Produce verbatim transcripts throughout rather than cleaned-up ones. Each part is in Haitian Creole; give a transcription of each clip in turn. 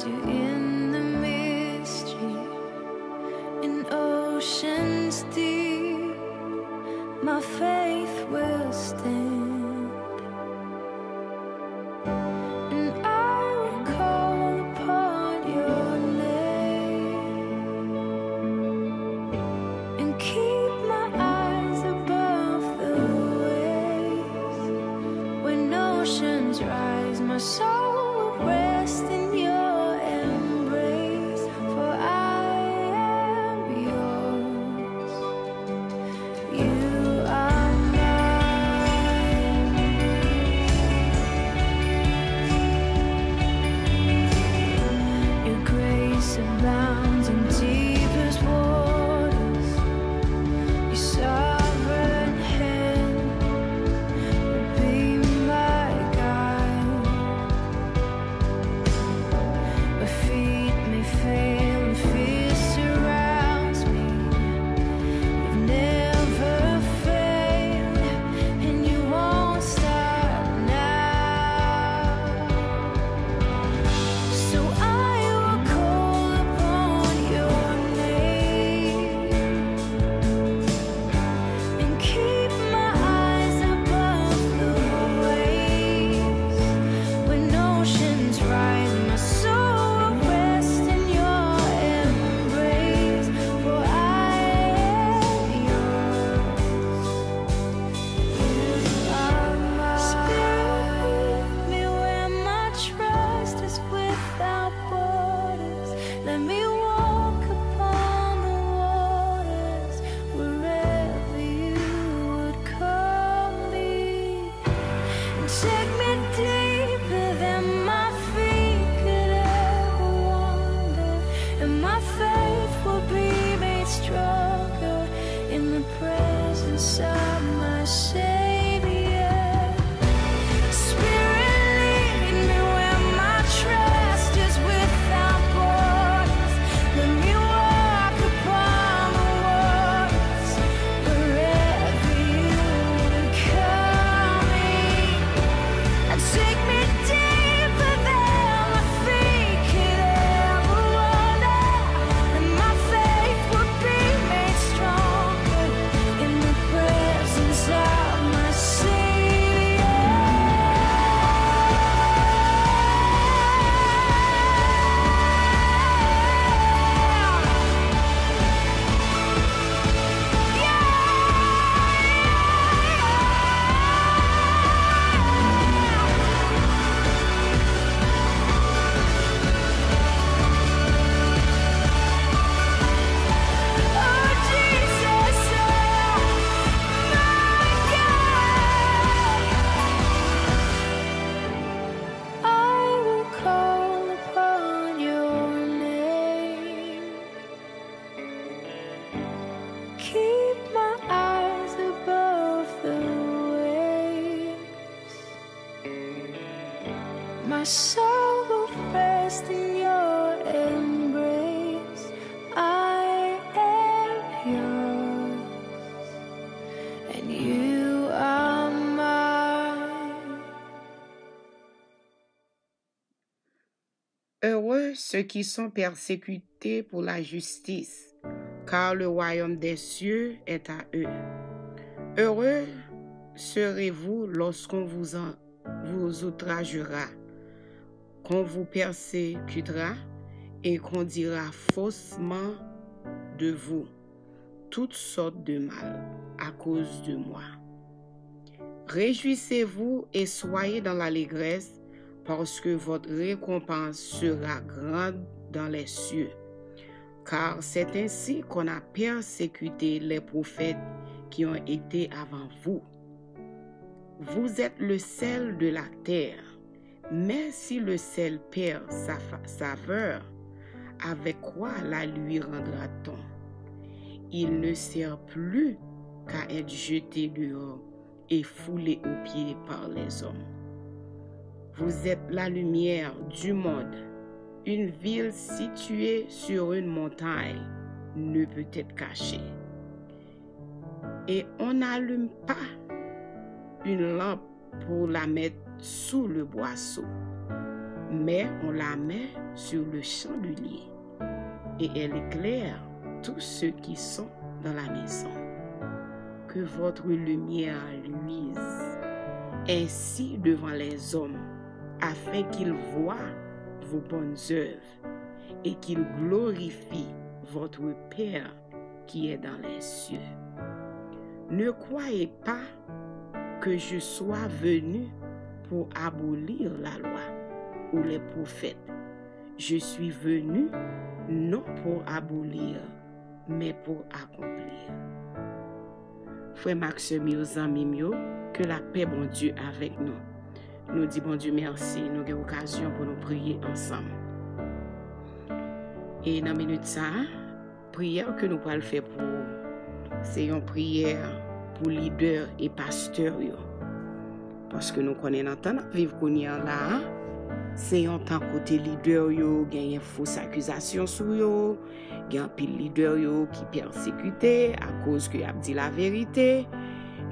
You in the mystery, in oceans deep, my faith will stand. And I will call upon your name and keep my eyes above the waves. When oceans rise, my soul will rest in your embrace, for I am yours. You are mine. Your grace abounds in deepest waters. Your sovereign hand will be my guide. My feet may fail and fear surrounds me. You've never failed and you won't stop now. So I will call upon your name and keep my eyes above the waves. When oceans rise, my soul will rest in your embrace, for I am yours. You are mine. Spirit, lead me where my trust is without borders. Let me walk upon the waters wherever you would call me. And take me deeper than my feet could ever wander. And my faith will be made stronger in the presence of my Savior. Spirit, lead me where my trust is without borders. Let me walk upon the waters wherever you would call me. And take me deeper than my feet could ever wander. And my faith will be made stronger in the presence of my Savior. I will call upon your name. Keep my eyes above the waves. My soul will rest in your embrace. I am yours, and you are mine. Heureux ceux qui sont persécutés pour la justice, car le royaume des cieux est à eux. Heureux serez-vous lorsqu'on vous en-, vous outragera, qu'on vous persécutera et qu'on dira faussement de vous toutes sortes de mal à cause de moi. Réjouissez-vous et soyez dans l'allégresse, parce que votre récompense sera grande dans les cieux. Car c'est ainsi qu'on a persécuté les prophètes qui ont été avant vous. Vous êtes le sel de la terre. Mais si le sel perd sa fa-, saveur, avec quoi la lui rendra-t-on ? Il ne sert plus qu'à être jeté dehors et foulé aux pieds par les hommes. Vous êtes la lumière du monde. Une ville située sur une montagne ne peut être cachée. Et on n'allume pas une lampe pour la mettre sous le boisseau. mais on la met sur le chandelier, et elle éclaire tous ceux qui sont dans la maison. Que votre lumière luise ainsi devant les hommes, afin qu'ils voient vos bonnes œuvres et qu'ils glorifient votre Père qui est dans les cieux. Ne croyez pas que je sois venu pour abolir la loi ou les prophètes. Je suis venu non pour abolir, mais pour accomplir. Frè m ak sè m yo, zanmi m yo, ke lapè Bondye avèk nou. Nou di Bondye mèsi, nou gen okazyon pou nou priye ansanm. E nan minit sa a, priyè ke nou pral fè pou ou, se yon priyè pou lidè e pastè yo. Paske nou konnen nan tan n ap viv kounye a la a, se yon tan kote lidè yo genyen fos akizasyon sou yo, gen anpil lidè yo ki pèsekite akoz ke y ap di laverite,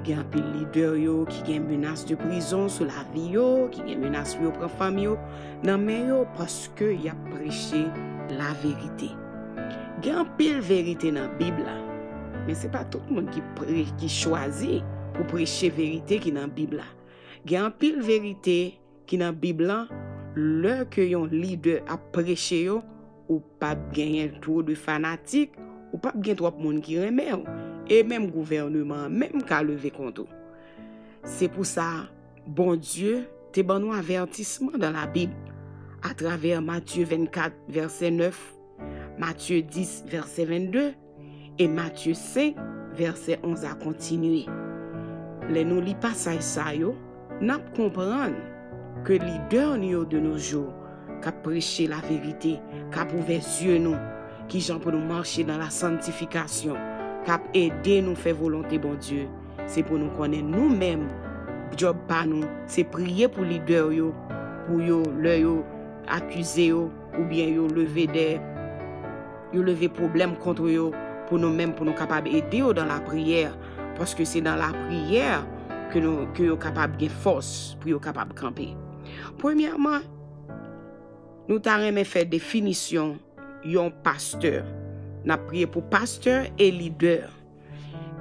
gen anpil lidè yo ki gen menas de prizon sou lavi yo, ki gen menas pou yo pran fanmi yo nan men yo paske y ap preche laverite. Gen anpil verite nan Bib la, men se pa tout moun ki pre, ki chwazi pou preche verite ki nan Bib la. Gen anpil verite ki nan Bib lan, lè ke yon lidè ap preche yo, ou p ap genyen two de fanatik, ou p ap gen twòp moun ki renmen w, e menm gouvèneman an menm ka leve kont ou. Se pou sa, Bondye te ban nou avètisman dan Labib, atravè Matye vennkat, vèsè nèf, Matye dis, vèsè vennde, e Matye senk, vèsè onz a kontinye. Lè nou li pasaj sa yo, n ap konprann ke lidè nou yo de nos jours k ap preche laverite, k ap ouvè zye nou, kijan pou nou mache nan lasantifikasyon, k ap ede nou fè volonte Bondye. Se pou nou konnen nou menm, djòb pa nou, se priye pou lidè yo, pou yo, lè yo akize yo, oubyen yo leve de, yo leve pwoblèm kont yo, pou nou menm, pou nou kapab ede yo dan lapriyè, paske se nan lapriyè ke nou, ke yo kapab gen fòs, pou yo kapab kanpe. Premyèman, nou ta renmen fè definisyon yon pastè. N ap priye pou pastè e lidè.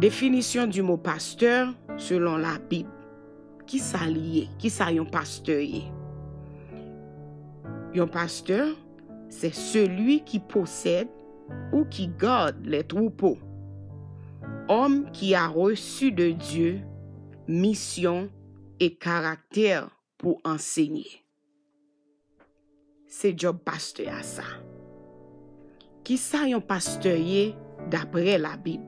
Définition du mot pasteur selon la Bible. Kisa li ye? Kisa yon pastè ye? Yon pastè, c'est celui qui possède ou qui garde les troupeaux. Homme qui a reçu de Dieu mission et caractère pour enseigner. Se djòb pastè a sa. Kisa yon pastè ye daprè Labib?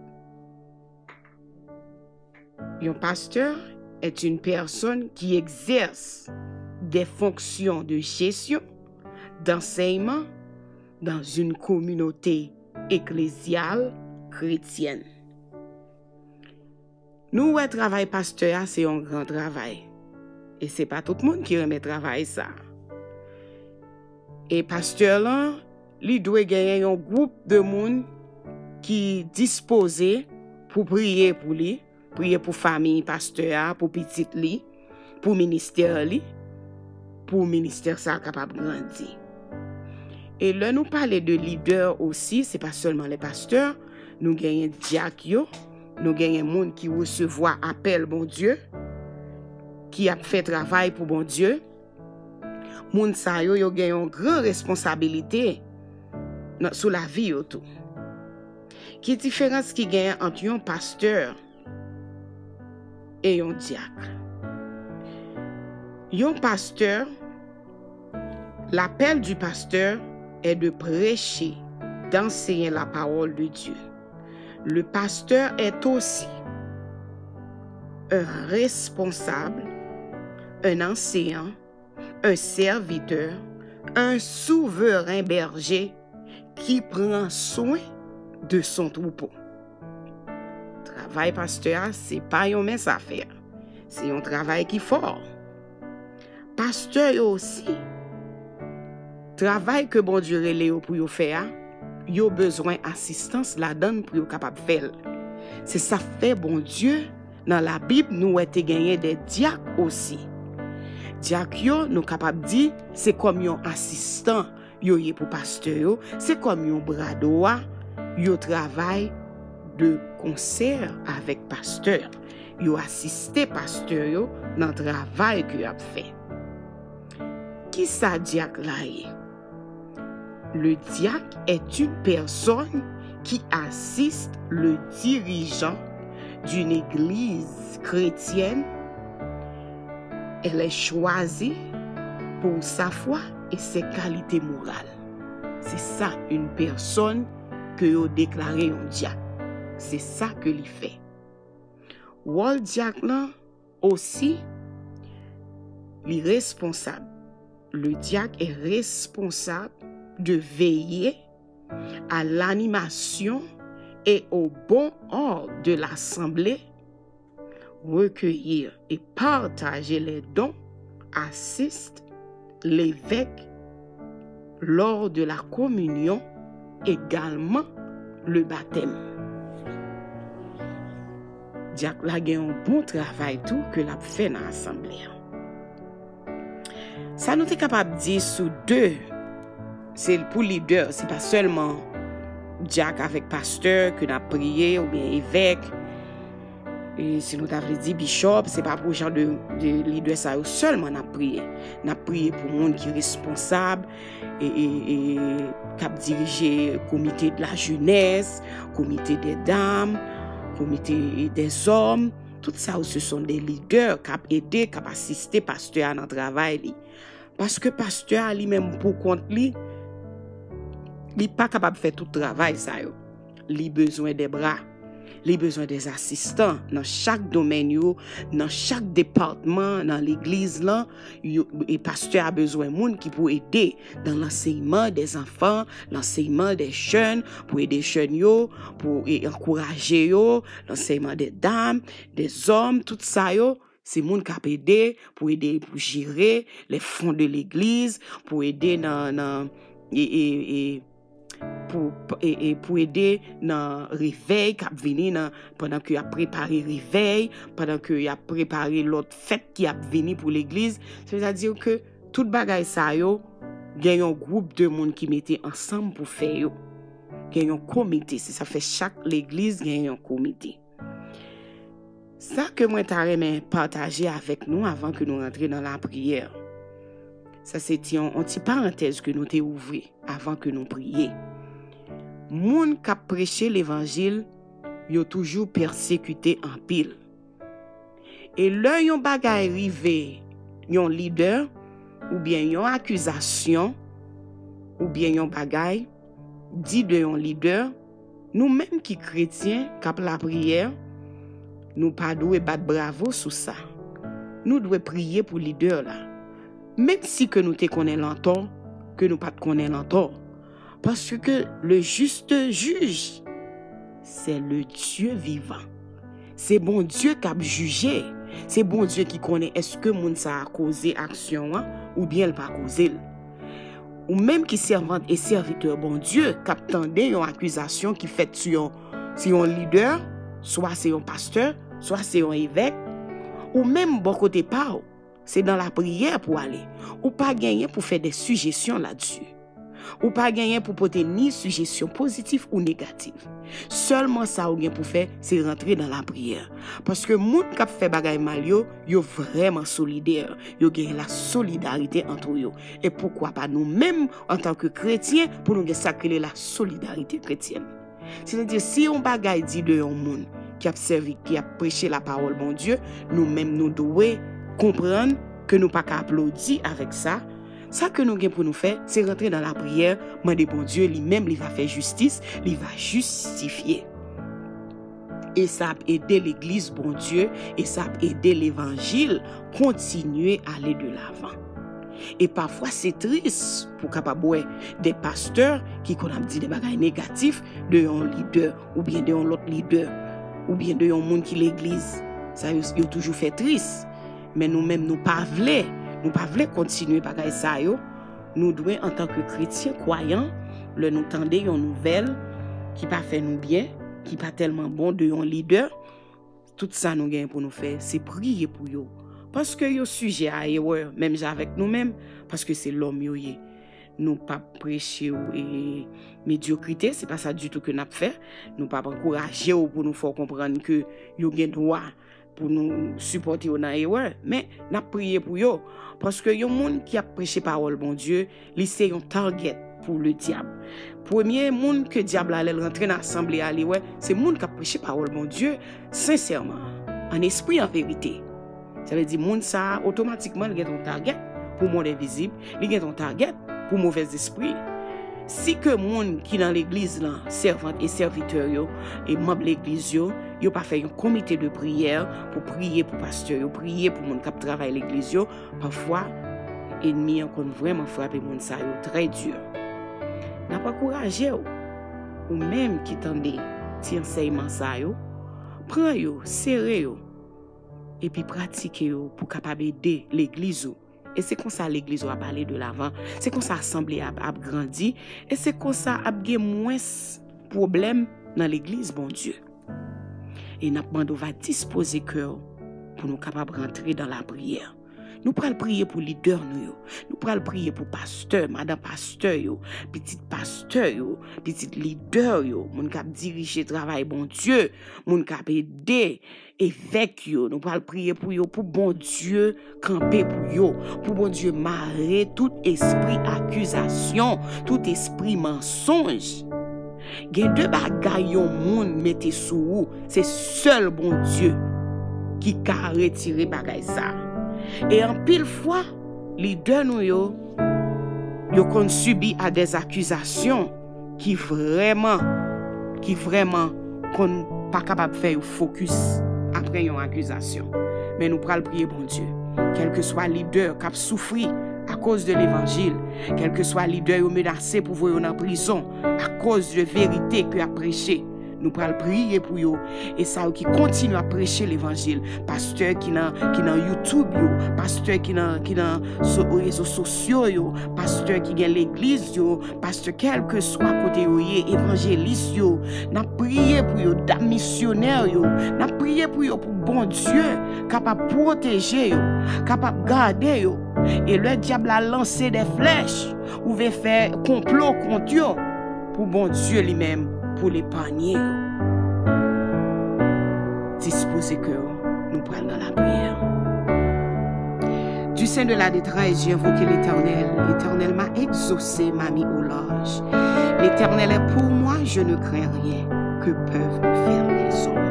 Yon pasteur est une personne qui exerce des fonctions de gestion, d'enseignement dans une communauté ecclésiale chrétienne. Nou wè travay pastè a se yon gran travay. E se pa tout moun ki renmen travay sa. E pastè lan, li dwe genyen yon gwoup de moun ki dispoze pou priye pou li, priye pou fanmi pastè a, pou pitit li, pou ministè li, pou ministè sa a kapab grandi. E lè nou pale de lidè osi, se pa sèlman lè pastè, nou genyen dyak yo, nou genyen moun ki resevwa apèl Bondye, ki ap fè travay pou Bondye. Moun sa yo, yo gen yon gran responsabilite nan, sou lavi yo tou. Ki diferans ki genyen ant yon pastè e yon dyak? Yon pastè, l'appel du pasteur est de prêcher, d'enseigner la parole de Dieu. Le pasteur est aussi un responsable, un enseignant, un serviteur, un souverain berger qui prend soin de son troupeau. Travay pastè a, se pa yon mens afè. Se yon travay ki fò. Pastè yo osi, travay ke Bondye rele yo pou yo fè a, yo bezwen asistans ladan l pou yo kapab fè l. Se sa k fè Bondye, nan Labib, nou wè te genyen de dyak osi. Dyak yo, nou kapab di, se kòm yon asistan yo ye pou pastè yo, se kòm yon bra dwa, yo travay de konsè avèk pastè. Yo asiste pastè yo nan travay ke y ap fè. Kisa dyak la ye? Le diacre est une personne qui assiste le dirigeant d'une église chrétienne. Elle est choisie pour sa foi et ses qualités morales. Se sa, yon pèsonn ke yo deklare yon dyak. Se sa ke li fè. Wòl dyak lan osi, li responsab. Le diacre est responsable de veiller à l'animation et au bon ordre de l'assemblée, recueillir et partager les dons, assiste l'évêque lors de la communion, également le baptême. Dyak la gen yon bon travay tou ke l ap fè nan asanble a. Sa nou te kapab di sou de, se pou lidè, se pa sèlman dyak avèk pastè ke n ap priye oubyen evèk. E si nou ta vle di bichòp, se pa pou jan de, de lidè sa yo sèlman n ap priye. N ap priye pou moun ki responsab, e, e, e k ap dirije komite de la jenès, komite dè dam, komite dè zòm. Tout sa yo, se son de lidè k ap ede, k ap asiste pastè a nan travay li. Paske pastè a li menm pou kont li, li pa kapab fè tout travay sa yo. Li bezwen de bra. Li bezwen de asistan nan chak domèn yo, nan chak depatman, nan legliz lan. Yo, e pastè a bezwen moun ki pou ede nan lansèyman dè zanfan, lansèyman dè jèn, pou ede jèn yo, pou e ankouraje yo, lansèyman dè dam, dè zòm, tout sa yo, se moun k ap ede, pou ede pou jere les fonds de l'église, pou ede nan, nan, e, e, e, pou, e, e, pou ede nan revèy k ap vini nan, pandan ke y ap prepare revèy, pandan ke y ap prepare lòt fèt ki ap vini pou legliz. Sètadi ke tout bagay sa yo, gen yon gwoup de moun ki mete ansanm pou fè yo. Gen yon komite, se sa fè chak legliz gen yon komite. Sa ke mwen ta renmen pataje avèk nou avan ke nou rantre nan lapriyè. Sa se ti yon, yon ti parantèz ke nou te ouvri avan ke nou priye. Moun k ap preche levanjil, yo toujou pèsekite anpil. E lè yon bagay rive yon lidè, oubyen yon akizasyon, oubyen yon bagay di de yon lidè, nou menm ki kretyen k ap lapriyè, nou pa dwe bat bravo sou sa. Nou dwe priye pou lidè la. Menm si ke nou te konnen l antò, ke nou pa t konnen l antò. Paske le juste juge, c'est le Dieu vivant. Se Bondye k ap jije. Se Bondye ki konnen èske moun sa a koze aksyon an oubyen l pa koze l. Ou menm ki sèvant e sèvitè Bondye k ap tande yon akizasyon ki fèt sou yon, sou yon lidè, swa se yon pastè, swa se yon evèk, ou menm bò kote pa w, se nan lapriyè pou w ale. Ou pa genyen pou fè de sijesyon ladsi. Ou pa genyen pou pote ni sijesyon pozitif ou negatif. Sèlman sa ou gen pou fè, se rantre nan lapriyè. Paske moun k ap fè bagay mal yo, yo vrèman solidè. Yo gen la solidarite ant yo. E poukwa pa nou menm, antanke kretyen, pou nou gen sa k rele la solidarite kretyèn? Sètadi, si yon bagay di de yon moun ki ap sèvi, ki ap preche lapawòl Bondye, nou menm nou dwe konprann ke nou pa ka aplodi avèk sa. Sa ke nou gen pou nou fè, se rantre nan lapriyè, mande Bondye, li menm, li va fè jistis, li va jistifye. E sa ap ede legliz Bondye, e sa ap ede levanjil kontinye ale de lavan. E pafwa, se tris pou kapab wè de pastè ki konn ap di de bagay negatif de yon lidè, oubyen de yon lòt lidè, oubyen de yon moun ki legliz. Sa yo, yo toujou fè tris. Men nou menm, nou pa vle. Nou pa vle kontinye bagay sa yo. Nou dwe, antanke kretyen kwayan, lè nou tande yon nouvèl ki pa fè nou byen, ki pa tèlman bon de yon lidè, tout sa nou gen pou nou fè, se priye pou yo, Paske yo sijè a erè, menm jan avèk nou menm, paske se lòm yo ye. Nou p ap preche w, e, medyokrite, se pa sa ditou ke n ap fè. Nou p ap ankouraje w pou nou fè w konprann ke yo gen dwa pou nou sipòte yo nan erè, men n ap priye pou yo. Paske yon moun ki ap preche pawòl Bondye, li se yon target pou le dyab. Premye moun ke dyab la, lè l rantre nan asanble a, li wè, se moun k ap preche pawòl Bondye sensèman, an espri, an verite. Sa vle di, moun sa a, otomatikman, li gen yon target pou mond envizib, li gen yon target pou movèzespri. Si ke moun ki nan legliz lan, sèvant e sèvitè yo, e manm legliz yo, yo pa fè yon komite de priyè pou priye pou pastè yo, priye pou moun k ap travay legliz yo, pafwa, enmi an konn vrèman frape moun sa yo trè di. N ap ankouraje w, ou menm ki tande ti ansèyman sa yo, pran yo, sere yo, epi pratike yo pou kapab ede legliz ou. E se konsa legliz ou ap ale de lavan. Se konsa asanble a ap, ap grandi. E se konsa ap gen mwens pwoblèm nan legliz Bondye. E n ap mande w va dispoze kè w pou nou kapab rantre dan lapriyè. Nou pral priye pou lidè nou yo. Nou pral priye pou pastè, madan pastè yo, pitit pastè yo, pitit lidè yo, moun k ap dirije travay Bondye, moun k ap ede evèk yo. Nou pral priye pou yo, pou Bondye kanpe pou yo, pou Bondye mare tout espri akizasyon, tout espri mansonj. Gen de bagay yon moun mete sou ou, se sèl Bondye ki ka retire bagay sa. E anpil fwa, lidè nou yo, yo konn sibi a dè akizasyon ki vrèman, ki vrèman konn pa kapab fè yo fokis apre yon akizasyon. Men nou pral priye Bondye. Kèlkeswa lidè k ap soufri akoz de levanjil, kèlkeswa lidè yo menase pou voye yo nan prizon akoz de verite ke y ap preche, nou pral priye pou yo. E sa yo ki kontinye ap preche levanjil, pastè ki nan, ki nan YouTube yo, pastè ki nan, ki nan so, rezo sosyo yo, pastè ki gen legliz yo, pastè kèlkeswa kote yo ye, evanjelis yo, n ap priye pou yo, dam misyonè yo, n ap priye pou yo, pou Bondye kapab pwoteje yo, kapab gade yo. E lè dyab la lanse de flèch, ou vle fè konplo kont yo, pou Bondye li menm, pou l epanye yo. Dispoze kè w, nou pral nan lapriyè. Du sein de la détresse, j'ai invoqué l'Éternel. L'Éternel m'a exaucé, m'a mis au large. L'Éternel est pour moi, je ne crains rien. Que peuvent me faire les hommes?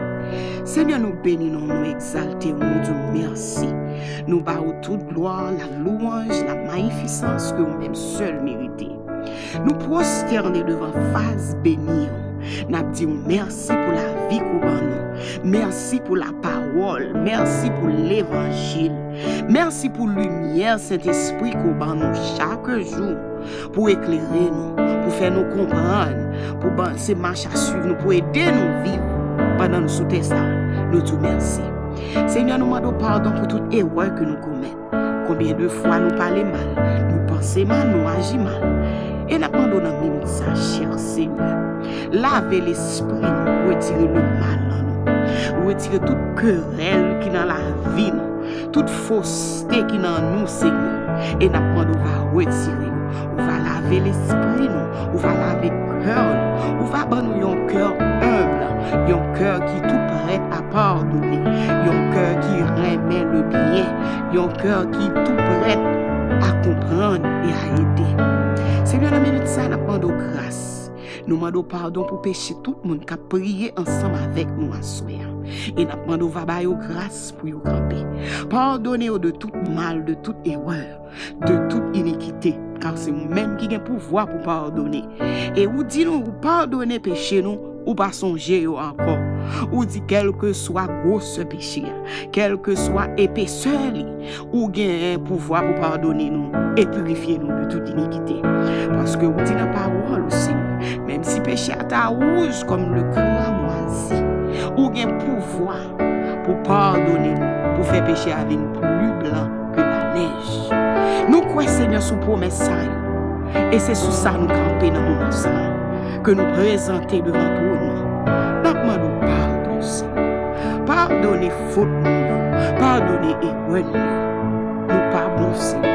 Senyè, nou beni non w, nou egzalte w, nou di w mèsi. Nou ba w tout glwa, la louanj, la mayifisans ke ou menm sèl merite. Nou pwostène devan fas beni w. N ap di w mèsi pou lavi ke w ban nou. Mèsi pou lapawòl. Mèsi pou levanjil. Mèsi pou limyè Sentespri ke w ban nou chak jou pou eklere nou, pou fè nou konprann, pou ban se mach a swiv nou, pou ede nou viv pandan nou sou tè sa. Nou di w mèsi. Senyè, nou mande w padon pou tout erè ke nou komèt. Konbyen de fwa nou pale mal, nou panse mal, nou aji mal. E n ap mande w nan minit sa, chè Senyè, lave lespri nou, retire lemal nan nou. Retire tout kerèl ki nan lavi nou, tout foste ki nan nou, Senyè. E n ap mande w va retire yo. Ou va lave lespri nou, ou va lave kè nou, ou va ban nou yon kè enb, yon kè ki tou prèt a padone, yon kè ki renmen lebyen, yon kè ki tou prèt a konprann e a ede. Senyè, nan minit sa, n ap mande w gras. Nou mande w padon pou peche tout moun k ap priye ansanm avèk nou aswè a. E n ap mande w va ba yo gras pou yo kanpe. Padone yo de tout mal, de tout erè, de tout inikite, ka se ou menm ki gen pouvwa pou padone. E ou di nou, ou padone peche nou, ou pa sonje yo ankò. Ou di, kèlkeswa gwosè peche a, kèlkeswa epesè li, ou genyen pouvwa pou padone nou e pirifye nou de tout inikite. Paske ou di nan pawòl ou, Senyè, menm si peche a ta wouj kòm le kramwazi, ou gen pouvwa pou padone nou, pou fè peche a vin pli blan ke lanèj. Nou kwè, Senyè, sou pwomès sa yo. E se sou sa nou kanpe nan moman sa a, ke nou prezante devan twòn nan. N ap mande w padon, Senyè. Padone fot nou yo. Padone erè pwen nou yo. Nou pa bon, Senyè.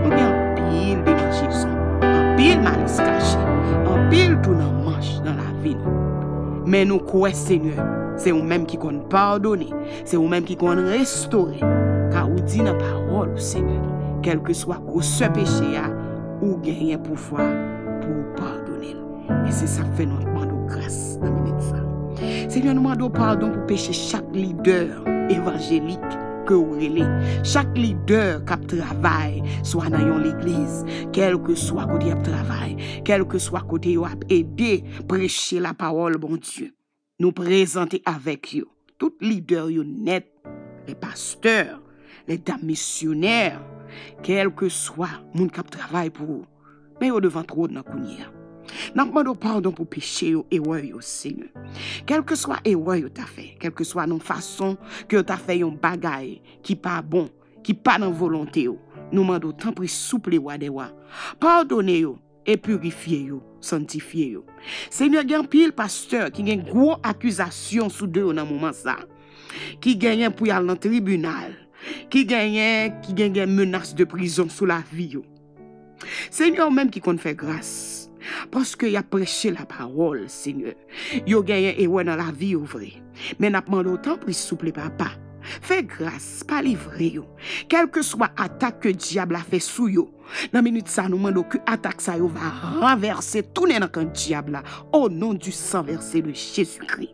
Nou gen anpil devajezon, anpil malis kache, anpil tou nan manch nan lavi nou. Men nou kwè, Senyè, se ou menm ki konn padone, se ou menm ki konn restore. Ka ou di nan pawòl ou, Senyè, kèlkeswa gwosè peche a, ou genyen pouvwa pou w padone l. E se sa k fè nou ap mande w gras nan minit sa. Senyè, nou mande w padon pou peche chak lidè evanjelik ke w rele, chak lidè k ap travay, swa nan yon legliz, kèlkeswa kote y ap travay, kèlkeswa kote yo ap ede preche lapawòl Bondye. Nou prezante avèk yo tout lidè yo nèt, lè pastè, lè dam misyonè, kèlkeswa moun k ap travay pou ou. Men yo devan twòn nan kounye a. N ap mande w padon pou peche yo, erè yo, Senyè. Kèlkeswa erè yo ta fè, kèlkeswa nan fason ke yo ta fè yon bagay ki pa bon, ki pa nan volonte w, nou mande w, tanpri, souple, Wa dè wa, padone yo e pirifye yo, sanntifye yo. Senyè, gen anpil pastè ki gen gwo akizasyon sou do yo nan moman sa, ki genyen pou y al nan tribinal, ki genyen, ki gen, gen menas de prizon sou lavi yo. Senyè, ou menm ki konn fè gras, paske y ap preche lapawòl, Senyè. Yo genyen erè nan lavi yo vre. Men n ap mande w, tanpri, souple, Papa, fè gras, pa livre yo. Kèlkeswa atak ke dyab la fè sou yo, nan minit sa, nou mande w ke atak sa yo va ranvèse, tounen nan kan dyab la, o non du sang versé de Jezikri.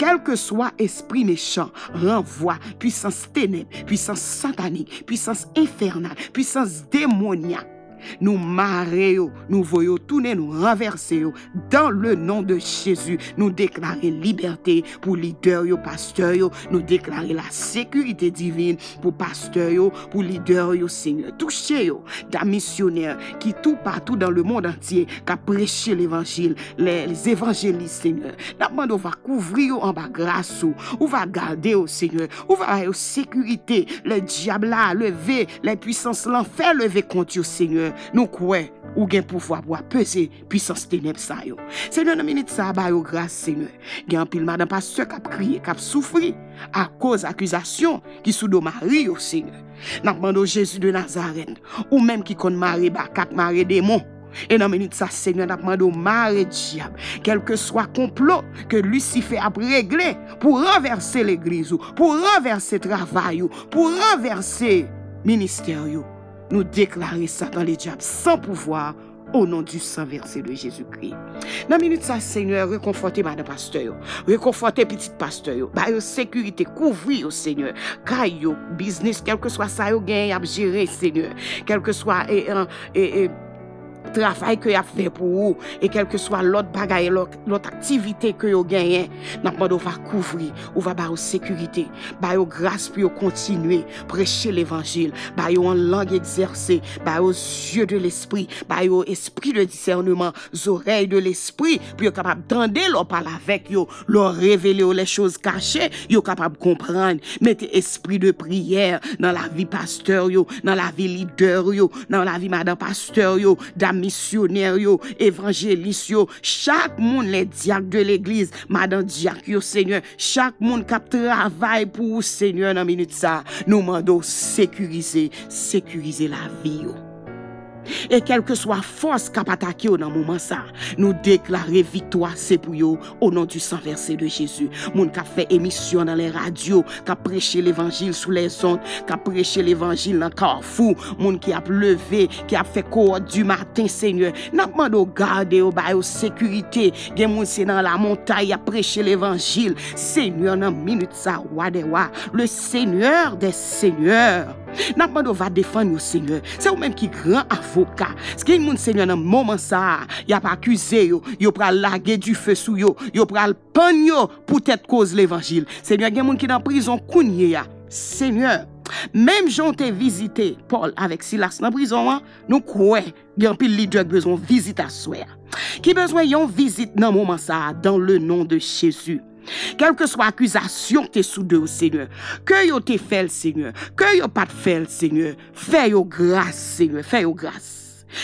Kèlkeswa espri mechan, ranvwa, pwisans tenèb, pwisans satanik, pwisans enfènal, pwisans demonyak, nou mare yo, nou voye yo tounen, nou ranvèse yo. Dans le nom de Jésus, nou deklare libète pou lidè yo, pastè yo, nou deklare la sécurité divine pou pastè yo, pou lidè yo, Senyè. Touche yo, dam misyonè ki toupatou dans le monde entier, k ap preche levanjil, les évangélistes, Senyè. N ap mande w va kouvri yo anba gras ou, ou va gade yo, Senyè, ou va ba yo sekirite. Lè dyab la leve, lè pwisans lanfè leve kont yo, Senyè, nou kwè ou gen pouvwa pou w peze pwisans tenèb sa yo. Senyè, nan minit sa a, ba yo gras, Senyè. Gen anpil madan pastè k ap kriye, k ap soufri akoz akizasyon ki sou do mari yo, Senyè. N ap mande w, Jezi de Nazarèt, ou menm ki konn mare baka, k mare demon. E nan minit sa, Senyè, n ap mande w mare dyab, kèlkeswa konplo ke Lisifè ap regle pou ranvèse legliz ou, pou ranvèse travay ou, pou ranvèse ministè yo. Nou deklare Satan ledyab san pouvwa, o non du sang versé de Jezikri. Nan minit sa, Senyè, rekonfòte madan pastè yo, rekonfòte pitit pastè yo, ba yo sekirite, kouvri yo, Senyè, kay yo, biznis, kèlkeswa sa yo genyen, y ap jere, Senyè, kèlkeswa e, e, e, e, travay ke y ap fè pou ou, e kèlkeswa lòt bagay, lòt, lòt aktivite ke yo genyen, n ap mande w va kouvri, ou va ba yo sekirite, ba yo gras pou yo kontinye preche levanjil, ba yo yon lang egzèse, ba yo zye de lespri, ba yo espri de disèneman, zorèy de lespri, pou yo kapab tande lè w pale avèk yo, lè w revele yo les choses cachées, yo kapab konprann. Mete espri de priyè nan lavi pastè yo, nan lavi lidè yo, nan lavi madan pastè yo, dam misyonè yo, evanjelis yo, chak moun, les diacres de l'église, madan dyak yo, Senyè, chak moun k ap travay pou ou, Senyè, nan minit sa, nou mande w sekirize, sekirize lavi yo. E kèlkeswa fòs k ap atake yo nan moman sa, nou deklare viktwa se pou yo, o non du sang versé de Jezi. Moun k ap fè emisyon nan lè radyo, k ap preche levanjil sou lèzond, k ap preche levanjil nan kafou, moun ki ap leve, ki ap fè kowòt di maten, Senyè, n ap mande w gade yo, ba yo sekirite. Gen moun se nan lamontay y ap preche levanjil. Senyè, nan minit sa, Wa dè wa, le Senyè dè senyè, n ap mande w va defann yo, Senyè. Se ou menm ki gran avoka. Gen moun, Senyè, nan moman sa a, y ap akize yo, yo pral lage dife sou yo, yo pral pann yo poutèt koz levanjil. Senyè, gen moun ki nan prizon kounye a. Senyè, menm jan w te vizite Pòl avèk Silas nan prizon an, nou kwè gen anpil lidè k bezwen yon vizit aswè a, ki bezwen yon vizit nan moman sa a, dans le nom de Jésus. Kèlkeswa akizasyon k te sou do yo, Senyè, ke yo te fè l, Senyè, ke yo pa t fè l, Senyè, fè yo gras, Senyè, fè yo gras.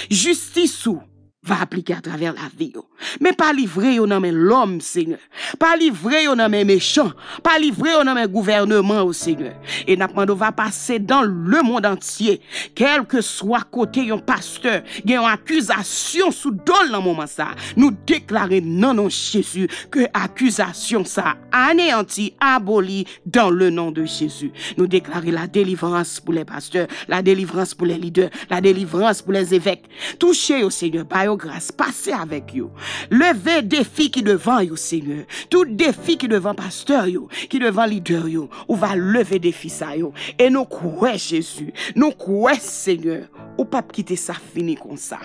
Jistis ou va aplike atravè lavi yo. Men pa livre yo nan men lòm, Senyè. Pa livre yo nan men mechan. Pa livre yo nan men gouvènman yo, Senyè. E n ap mande w va pase dans le monde entier. Kèlkeswa kote yon pastè gen yon akizasyon sou do l nan moman sa, nou deklare nan non Jezi ke akizasyon sa aneyanti, aboli dans le nom de Jésus. Nou deklare la délivrance pou lè pastè, la délivrance pou lè lidè, la délivrance pou lè zevèk. Touche yo, Senyè, ba yo gras, pase avèk yo. Leve defi ki devan yo, Senyè. Tout defi ki devan pastè yo, ki devan lidè yo, ou va leve defi sa yo. E nou kwè, Jezi, nou kwè, Senyè, ou p ap kite sa fini konsa.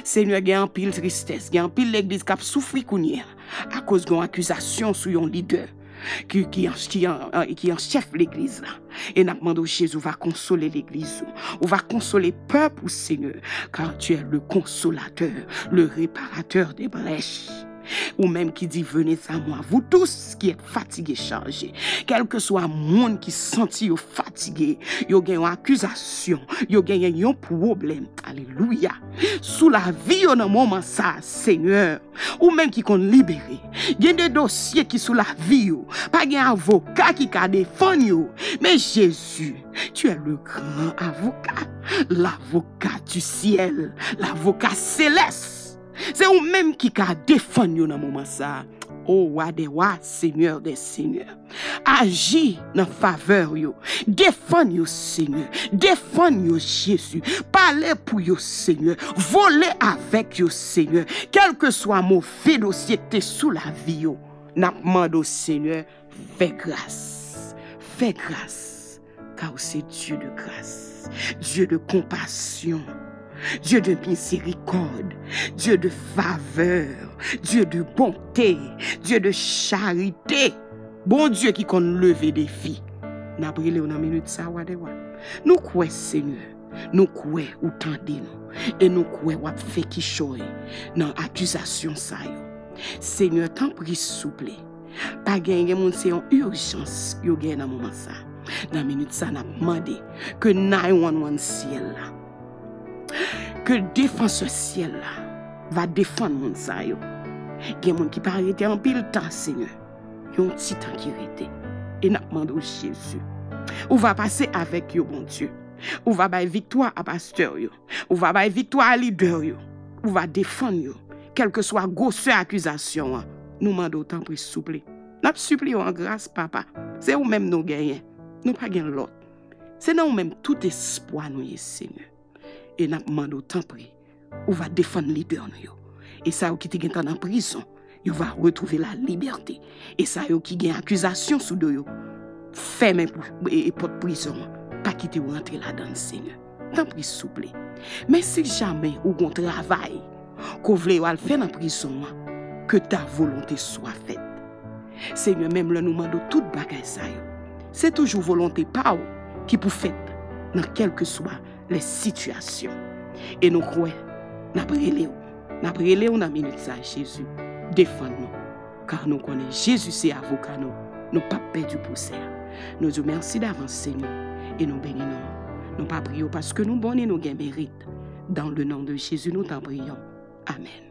Senyè, gen anpil tristès, gen anpil legliz k ap soufri kounye a akoz gen yon akizasyon sou yon lidè ki, ki an, ki an, ki an chèf legliz la. E n ap mande w, Jezi, ou va konsole legliz ou. Ou va konsole pèp ou, Senyè, car tu es le consolateur, le réparateur des brèches. Ou menm ki di, venez à moi, vous tous qui êtes fatigués, chargés. Kèlkeswa moun ki santi yo fatige, yo gen yon akizasyon, yo genyen yon pwoblèm. Alelouya. Sou lavi yo nan moman sa, Senyè. Ou menm ki konn libere. Gen de dosye ki sou lavi yo. Pa gen avoka ki ka defann yo. Men Jezi, tu es le grand avocat, l'avocat du ciel, l'avocat céleste. Se ou menm ki ka defann yo nan moman sa. O wa dè wa, Senyè dè senyè. Aji nan favè yo. Defann yo, Senyè. Defann yo, Jezi. Pale pou yo, Senyè. Vole avèk yo, Senyè. Kèlkeswa move dosye ki te sou lavi yo, n ap mande w, Senyè, fè gras. Fè gras. Car c'est Dieu de grâce, Dieu de compassion, Dieu de miséricorde, Dieu de faveur, Dieu de bonté, Dieu de charité. Bondye ki konn leve defi. N ap rele w nan minit sa, wa dè wa. Nou kwè, Senyè. Nou kwè ou tande nou. E nou kwè w ap fè kichòy nan akizasyon sa yo. Senyè, tanpri, souple. Pa gen, gen moun se yon ijans yo gen nan moman sa. Nan minit sa, n ap mande ke nine one one syèl la, ke defansè syèl la va defann moun sa yo. Gen moun ki pa rete anpil tan, Senyè. Yon ti tan ki rete. E n ap mande w, Jezi. Ou va pase avèk yo, Bondye. Ou va bay viktwa a pastè yo. Ou va bay viktwa a lidè yo. Ou va defann yo. Kèlkeswa gwosè akizasyon an, nou mande w, tanpri, souple. N ap sipliye w an gras, Papa. Se ou menm nou genyen. Nou pa gen lòt. Se nan ou menm tout espwa nou ye, Senyè. E n ap mande w, tanpri, ou va defann lidè nou yo. E sa yo ki te gentan nan prizon, yo va retwouve la libète. E sa yo ki gen akizasyon sou do yo, fèmen pou, e, e pòt prizon an. Pa kite yo rantre ladan l, Senyè. Tanpri, souple. Men si jamè ou gon travay ke w vle yo al fè nan prizon an, que ta volonté soit faite. Senyè, menm lè nou mande w tout bagay sa yo, se toujou volonte pa w ki pou fèt nan kèlkeswa lè sitiyasyon. E nou kwè, n ap rele w, n ap rele w nan minit sa, Jezi, defann nou. Ka nou konnen Jezi se avoka nou, nou p ap pèdi pwosè a. Nou di w mèsi davans, Senyè, e nou beni non w. Nou pa priye w paske nou bon e nou gen merit. Dans le nom de Jésus, nou t ap priye w. Amèn.